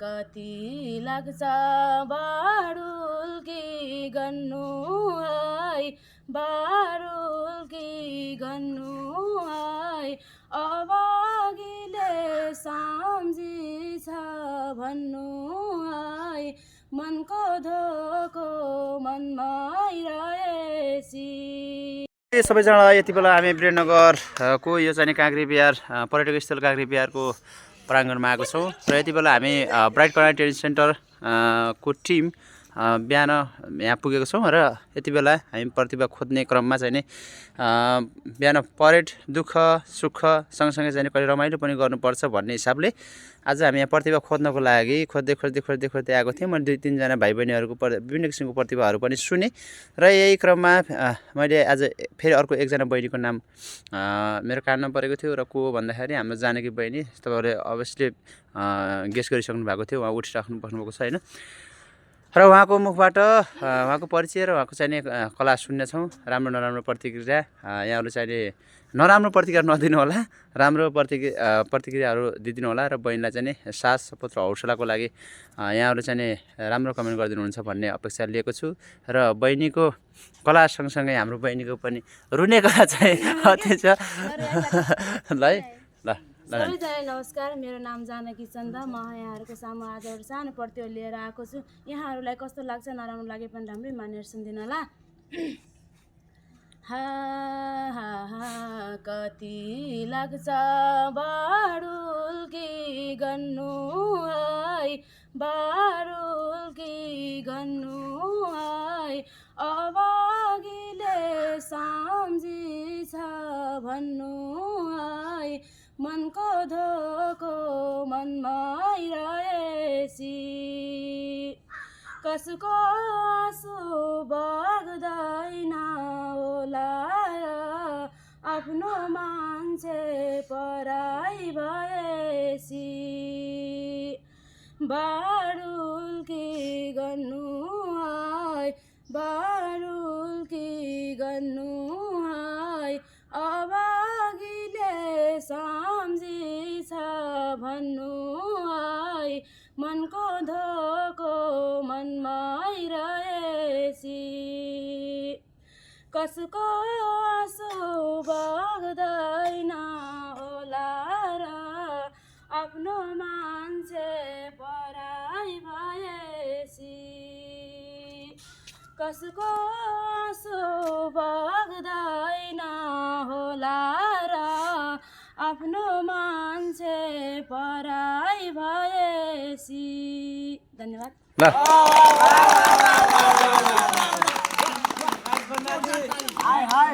कति लाग्छ बाडुल्की गन्नु है बाडुल्की गन्नु है अभागीले सम्झिछ भन्नु है मनको धोको मनमै रहेसी। सबैजना यति बेला हामी वीरेन्द्रनगर को यो चाहिँ काँक्री बिहार पर्यटक स्थल काँक्री बिहारको प्राङ्गणमा आएको छौँ र यति बेला हामी ब्राइट कर्नर ट्रेनिङ सेन्टर को टिम बिहान यहाँ पुगेको छौँ र यति बेला हामी प्रतिभा खोज्ने क्रममा चाहिँ नि बिहान परेड दुःख सुख सँगसँगै चाहिँ कहिले रमाइलो पनि गर्नुपर्छ भन्ने हिसाबले आज हामी यहाँ प्रतिभा खोज्नको लागि खोज्दै आएको थिएँ। मैले 2-3 जना भाइ बहिनीहरूको विभिन्न किसिमको प्रतिभाहरू पनि सुने र यही क्रममा मैले आज फेरि अर्को एकजना बहिनीको नाम मेरो कानमा परेको थियो र को भन्दाखेरि हाम्रो जानकी बहिनी। तपाईँहरूले अवश्य गेस गरिसक्नु भएको थियो, उहाँ उठिराख्नु बस्नुभएको छ होइन। र उहाँको मुखबाट उहाँको परिचय र उहाँको चाहिने कला सुन्नेछौँ। राम्रो नराम्रो प्रतिक्रिया यहाँहरूले चाहिने नराम्रो प्रतिक्रिया नदिनु होला, राम्रो प्रतिक्रियाहरू दिदिनु होला र बहिनीलाई चाहिँ साथ सपोर्ट र हौसलाको लागि यहाँहरूले चाहिँ राम्रो कमेन्ट गरिदिनुहुन्छ भन्ने अपेक्षा लिएको छु। र बहिनीको कला सँगसँगै हाम्रो बहिनीको पनि रुने कला चाहिँ अति छ ल है ल। सबैजनालाई नमस्कार, मेरो नाम जानकी चन्द। म यहाँहरूको सामु आज एउटा सानो प्रतियोगिता लिएर आएको छु। यहाँहरूलाई कस्तो लाग्छ नराम्रो लागे पनि राम्रै मानेर सुनिदिनु होला। हा हा हा कति लाग्छ बाडुल्की गन्नु है बाडुल्की गन्नु है अभागीले सम्झिछ भन्नु है मनको धोको मनमै रहेसी। कसको आँसु बग्दैन होला आफ्नो मान्छे पराई भएसी। बाडुल्की गन्नु है बाडुल्की गन्नु है अभागीले सम्झिछ भन्नु है मनको धोको मनमै रहेसी। कसको आँसु बग्दैन होला र आफ्नो मान्छे पराई भएसी। कसको आँसु बग्दैन होला र आफ्नो मान्छे पराई भएसी। धन्यवाद। हाय हाय